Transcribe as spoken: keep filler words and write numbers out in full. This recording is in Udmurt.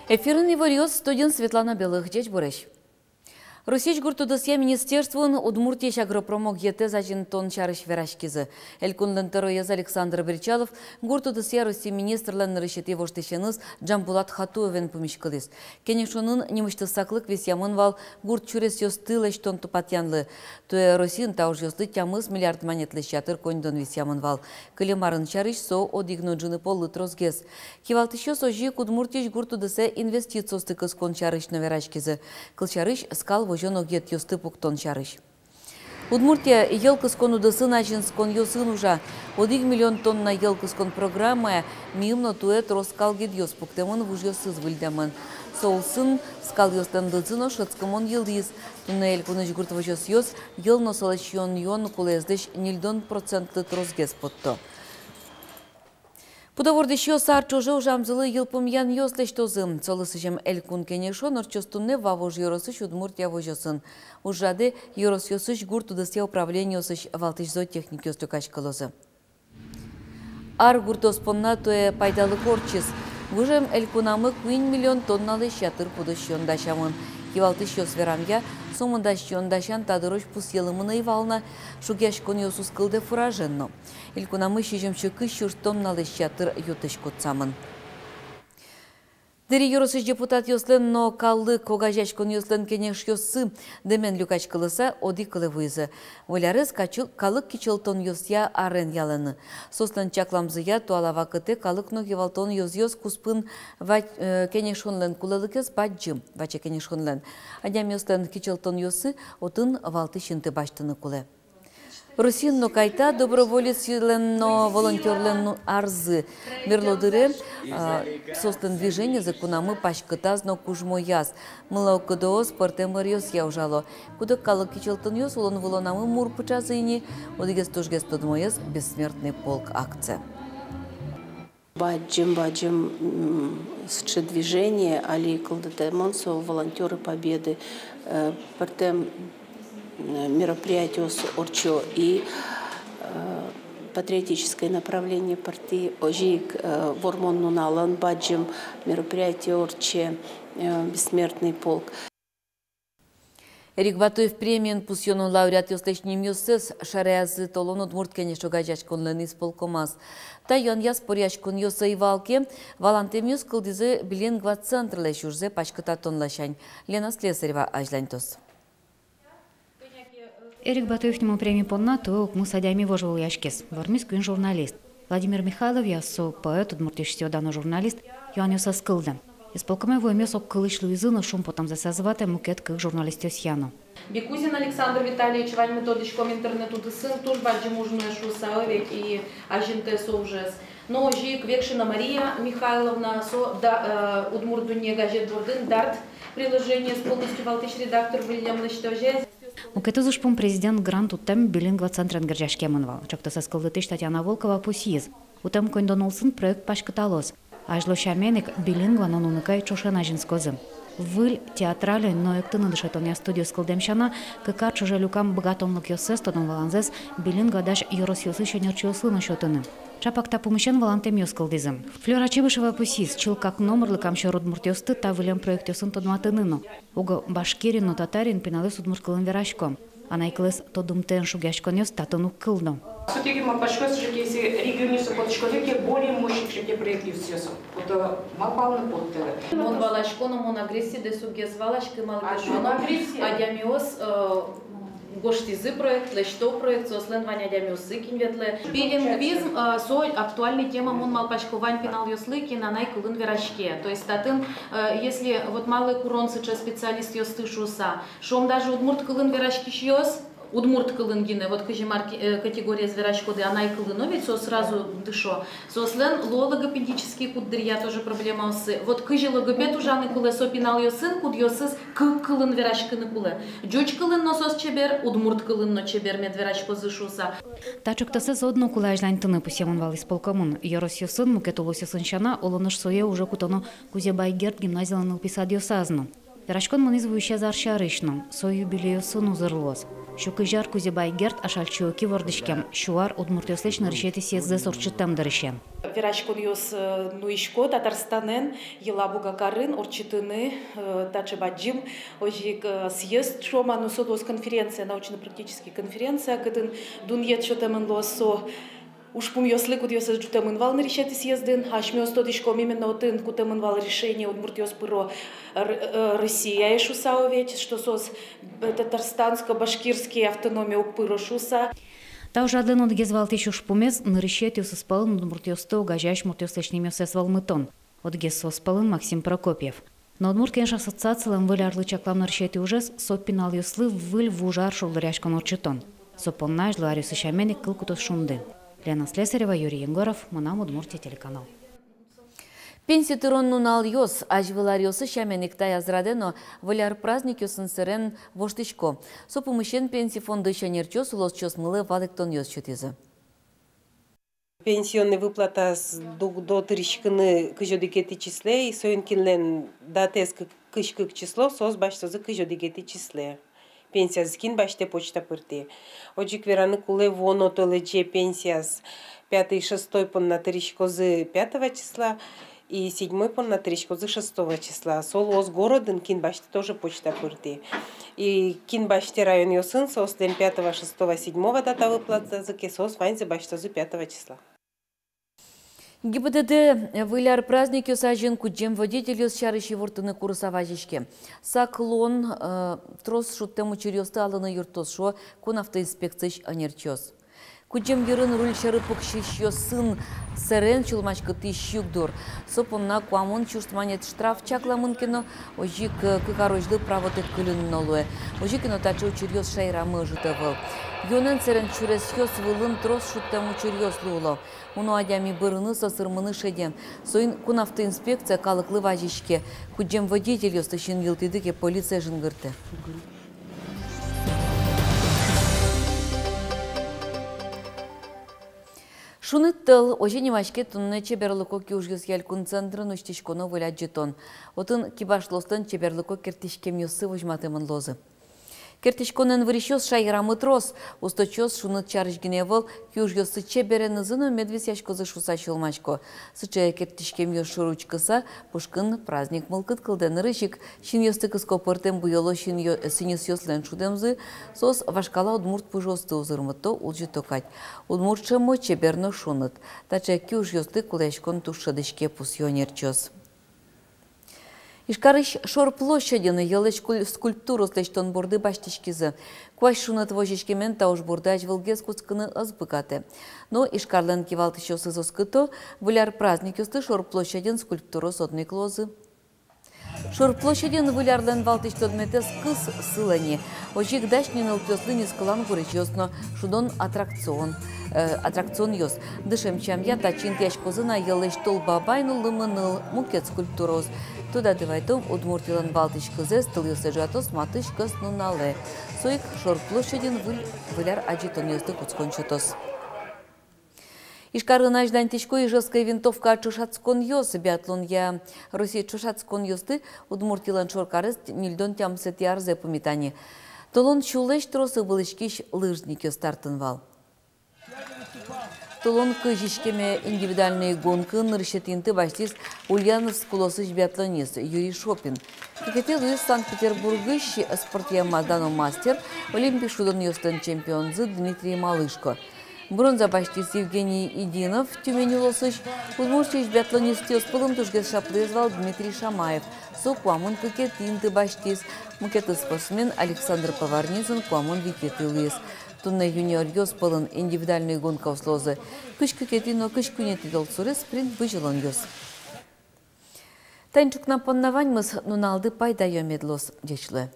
Эфирын иворъёс, студиын Светлана Белых. Ӟечбуресь! Россиысь гурт удысъя министерствоын Удмуртиысь агропромогетэз азинтон сярысь вераськизы. Элькунлэн тӧроез Александр Бречалов гурт удысъя Россиысь министрлэн нырысетӥ воштӥсеныз Джамбулат Хатуевен пумиськылӥз. Кенешонын нимысьтыз саклык висъямын вал гурт сюресъёсты лэсьтон-тупатъянлы. Туэ Россиын та ужъёслы тямыс миллиард манетлэсь ятыр коньдон висъямын вал. Кылем арын сярысь со одӥг но ӝыны поллы тросгес. Кивалтӥсьёс озьы ик Удмуртиысь гурт удысэ инвестициосты кыскон сярысь но вераськизы. Кылсярысь, скал возён огъетъёсты пуктон сярысь. Удмуртия йӧл кыскон удысын азинсконъёсын ужа. Одӥг миллион тонна йӧл кыскон программая миым но туэ трос скал гидъёс пуктэмын, вужъёсыз выльдэмын. Со улсын скалъёслэн лыдзы но шӧдскымон йылӥз. Туннэ элькунысь гурт возёсъёс йӧл но солэсь юон-юон кулэезлэсь ньыльдон процентлы тросгес потто. Пудо вордӥсьёс ар ӵоже ужамзылы йылпумъянъёс лэсьтозы. Солы сӥзем Элькун кенешон ортчоз туннэ Вавож ёросысь Удмуртия возёсын. Ужрадэ ёросъёсысь гурт удысъя управлениосысь валтӥсь зоотехникъёс люкаськылозы. Ар гуртъёс понна туэ пайдалык ортчиз. Выжем элькунамы куинь миллион тонналэсь ятыр пудо сиён дасямын. Кивалтӥсьёс верамъя, сомында сиён дасян та дырозь пусъелымын ӧй вал на, шугъяськонъёс уз кылдэ фуражен но. Элькунамы сизьымсю кызь сюрс тонналэсь ятыр ю-тысь кутсамын. Дэри ёросысь депутатъёслэн но калык огазеяськонъёслэн кенешъёссы дэмен люкаськылыса одӥг кылэ вуизы. Выль арез качы-, калык кичӧлтонъёсъя арен ялэны. Соослэн чакламзыя, туала вакытэ калык но кивалтон ёзъёс куспын ва-, э, кенешонлэн кулэлыкез бадӟым, ваче кенешонлэн. Адямиослэн кичӧлтонъёссы отын валтӥсь инты басьтыны кулэ. Россиын но кайта доброволецъёслэн но волонтёрлэн но арзы. Берло дыре, а, соослэн движениезы кунамы паськытаз но кужмояз. Мылокыдоос пӧртэм ӧръёсъя ужало. Куд-ог калык кичӧлтонъёс улон-вылонамы мур пыӵазы ини. Одӥгез тужгес тодмоез — «Бессмертный полк» акция. Бадӟым, бадӟым, м, сыӵе движение али кылдытэмын, со «Волонтёры Победы», э, пӧртэм, м, мероприятиос ортчо и, э, патриотическое направление пыртӥ, озьы ик, э, Вормон нуналын бадӟым мероприятие ортче, э, «Бессмертный полк». Эрик Батуев премиен пусъёно лауреатъёслэсь нимъёссэс шараязы толон Удмурт Кенеш огазеяськонлэн исполкомаз. Та юанъяз поръяськонъёс ӧй вал ке, валантэмъёс кылдӥзы «Билингва» центрлэсь ужзэ паськытатон ласянь. Лена Слесарева азьланьтоз. Эрик Батуев нимо преми понна туэ укмыс адями вожвылъяськиз. Вормиз куинь журналист. Владимир Михайловъя, со поэт, удмуртъёсъя дано журналист, юанъёс ӧз кылды. Исполкоме вуэмъёс огкылысь луизы но, шумпотэмзэс ӧз ватэ мукет кык журналистъёсъя но. Бекузин Александр Витальевич, ваньмы тодӥськом интернет удысын, туж бадӟым уж нуэ шуыса, ведь, и азинтэ со ужез. Но озьы ик Векшина Мария Михайловна, со да, э, «Удмурт дунне» газет бордын «Дарт» приложениез полностью валтӥсь редактор выллем лэсьтэ, озьы. Мукетыз ужпум — президент грант утэм «Билингва» центрен герӟаськемын вал. Ӵектосэз кылдытӥсь Татьяна Волкова пусйиз: утэм коньдон улсын проект паськыталоз. Азьло сямен ик «Билингва» но «Нуныкай» ӵошен азинскозы. Выль театральной но эктыны дышетонъя студиос кылдэм сяна, кык ар ӵоже люкам быгатонлыкъёссэс, тодон-валанзэс «Билингва» дась ёросъёсысь ӧнерчиослы но сётыны. Ӵапак та пумысен валантэмъёс кылдӥзы. Флёра Чибышева пусйиз: чылкак номырлы Кам сьӧр удмуртъёсты та выллем проектъёсын тодматыны но. Уго Башкириын но Татариын пиналъёс удмурт кылын верасько. Анай кылэз тодымтэен шугъяськонъёс татын уг кылдо. Всё-таки малпасько, что если регионъёсы потӥськоды ке, более мощный, чем те проектъёсъёсы. Вот, э, малпалны поттэ. Мон валасько но, мон агрессидэс уг валаськы, малы ке шуоно, агрессия? Адямиос, э, гожтӥзы проект, лэсьто проект, соослэн вань адямиоссы, кин ветлэ. Билингвизм, э, со актуальный тема, мон малпасько, вань пиналъёслы, кин анай кылын вераське. То есть татын, э, если вот малы курон сыӵе специалистъёсты шуыса, шуом, даже удмурт кылын вераськисьёс, Удмурт кылын гинэ, вот кызьы мар ки-, э, категориез вераськоды, анай кылын но ведь соос сразу дышо. Соослэн ло-, логопедический куддыръя тоже проблемаоссы. Вот кызьы логопед ужаны кулэ со пиналъёсын, кудъёсыз кык кылын вераськыны кулэ. Ӟуч кылын но соос чебер, удмурт кылын но чебер мед вераськозы шуыса. Та ӵектосэз одно кулэ азьланьтыны, пусъемын вал исполкомын. Ёросъёсын, мукет улосъёсын сяна, улонысь сое уже кутоно Кузебай Герд гимназилэн нылпи садъёсаз но. Вераськон мынӥз вуисез ар сярысь но, со юбилейёсын узыр луоз. Сю кызь ар Кузебай Герд Ашальчи Оки вордӥськем, сю ар удмуртъёслэсь нырысетӥ съездзэс ортчытэм дырысен. Вераськонъёс, э, нуисько Татарстанэн, Елабуга карын ортчытыны, э, таӵе бадӟым озьы ик, э, съезд шуом-а, но со луоз конференция, научно-практический конференция, кытын дунъет сётэмын луоз со ужпумъёслы, кудъёсыз ӝутэмын вал нырысетӥ съездын. Асьмеос тодӥськом, именно отын кутэмын вал решение, удмуртъёс пыро Р-, э, Россияе шуыса ведь, что соос, э, татарстанско-башкирский автономие уг пыро шуыса. Та ужрадлэн одӥгез валтӥсь ужпумез — нырысетӥосыз пӧлын удмуртъёсты огазеясь муртъёслэсь нимъёссэс вӧлмытон. Одӥгез соос пӧлын Максим Прокопьев. Но Удмурт Кенеш ассоциацилэн выль арлы чаклам нырысетӥ ужез — со пиналъёслы выль вуж ар шулдыръяськон ортчытон. Со понна азьло аръёсы сямен ик кыл кутоз «Шунды». Лена Слесарева, Юрий Егоров, «Мынам Удмуртие» телеканал. Пенси тырон нуналъёс азьвыл аръёсы сямен ик таяз радэ но Выль ар праздникъёсын сэрен воштӥсько. Со пумысен Пенси фондысь ӧнерчиос улосчиосмылы валэктонъёс сётӥзы. Пенсионный выплатаос дугдо тыриськыны кызь одӥгетӥ числе, и соин кинлэн датэз кы-, кызь кык число, соос басьтозы кызь одӥгетӥ числе. Пенсияз кин басьтэ почта пыртӥ. Озьы ик вераны кулэ, вуоно толэзе пенсияз пятый, шестой понна тыриськозы пятого числа, и седьмой понна тыриськозы шестого числа. Со луоз городын, кин басьтэ, тоже почта пыртӥ. И кин басьтэ районъёсын, соослэн пятого, шестого, седьмого дата выплатазы ке, соос ваньзэ басьтозы пятого числа. ГИБДД Выль ар праздникъёс азьын кудӟем водительёс сярысь ивортыны курыса вазиське. Сак луон, э, трос шудтэм учыръёсты алыны юрттоз, шуо кун автоинспекциысь ӧнерчиос. Кудӟем йырын руль сьӧры пуксисьёсын сэрен сюлмаськытӥсь югдур. Со понна куамын сюрс манет штраф чакламын ке но, озьы ик, э, кык арозьлы правотэк кыльыны но луэ. Озьы ке но таӵе учыръёс шаерамы ӧжыт ӧвӧл. Юонэн сэрен сюресъёс вылын трос шудтэм учыръёс луыло. Уно адями бырыны со сырмыны шеде. Соин кун автоинспекция калыклы вазиське, кудӟем водительёсты синйылтӥды ке, полицие жингыртэ. «Шуныт тӧл» — озьы нимаське туннэ чеберлыко киужъёсъя элькун центрын усьтӥськоно выль адӟытон. Отын кибашлыослэн чеберлыко керттӥськемъёссы возьматэмын луозы. Керттӥськонэн вырисьёс шаерамы трос. Усточиос шуныт сярысь гинэ ӧвӧл, киужъёссы чеберенызы но мед висъяськозы шуыса сюлмасько. Сыӵе керттӥськемъёс шоры учкыса, пушкын праздник мылкыд кылдэ. Нырысь ик синъёсты кыско пӧртэм буёло синъё-, синъёсъёслэн шудэмзы, соос вашкала удмурт пужыосты узырмыто, улӟыто кадь. Удмурт шӧмо чебер но шуныт. Таӵе киужъёслы кулэяськон туж шӧдӥське, пусъё ӧнерчиос. Ижкарысь Шор площадьын йӧлэсь скуль-, скульптураос лэсьтон борды басьтӥськизы. Куазь шуныт возиськемен та уж борды азьвылгес кутскыны ӧз быгатэ. Но Ижкарлэн кивалтӥсьёсыз оскыто: Выль ар праздникъёсты Шор площадьын скульптураос одно ик луозы. Шор площадьын Выль арлэн валтӥсь тодметэз — кыз сылэ ни. Озьы ик дась ни нылпиослы нискылан гурезьёс но, шудон аттракцион, э, аттракционъёс. Дышем сямъя татчы интыяськозы на Йӧлэсь Тол Бабай но Лымыныл мукет скульптураос. Тодады вайытом, Удмуртилэн валтӥсь кызэз тылъёсэ ӝуатоз матысь кӧснуналэ. Со ик Шор площадьын выль, Выль ар адӟытонъёсты кутскон сётоз. Ижкарын азьланьтӥсько «Ижевская винтовка» ӵошатсконъёс. Биатлонъя Россия ӵошатсконъёсты Удмуртилэн шоркарез ньыльдон тямысэтӥ арзэ пумита ни. Толон сюлэсь трос ыбылӥськись лыжникъёс татын вал. Толон кызь иськеме индивидуальной гонкаын нырысетӥ инты басьтӥз Ульяновск улосысь биатлонист Юрий Шопин. Кыкетӥ луиз Санкт-Петербургысь спортъя Маздано мастер, олимпи шудонъёслэн чемпионзы Дмитрий Малышко. Бронза басьтӥз Евгений Идинов Тюмень улосысь. Удмуртиысь биатлонистъёс пӧлын тужгес шаплыез вал Дмитрий Шамаев. Со куамын кыкетӥ инты басьтӥз. Мукетыз спортсмен Александр Поварницын куамын витетӥ луиз. Туннэ юниоръёс пӧлын индивидуальной гонкаос луозы кызь кыкетӥ но кызь куинетӥ толсуре спринт бызьылонъёс. Тани ӵукна понна ваньмыз. Нуналды пайдаё мед луоз. Ӟеч луэ.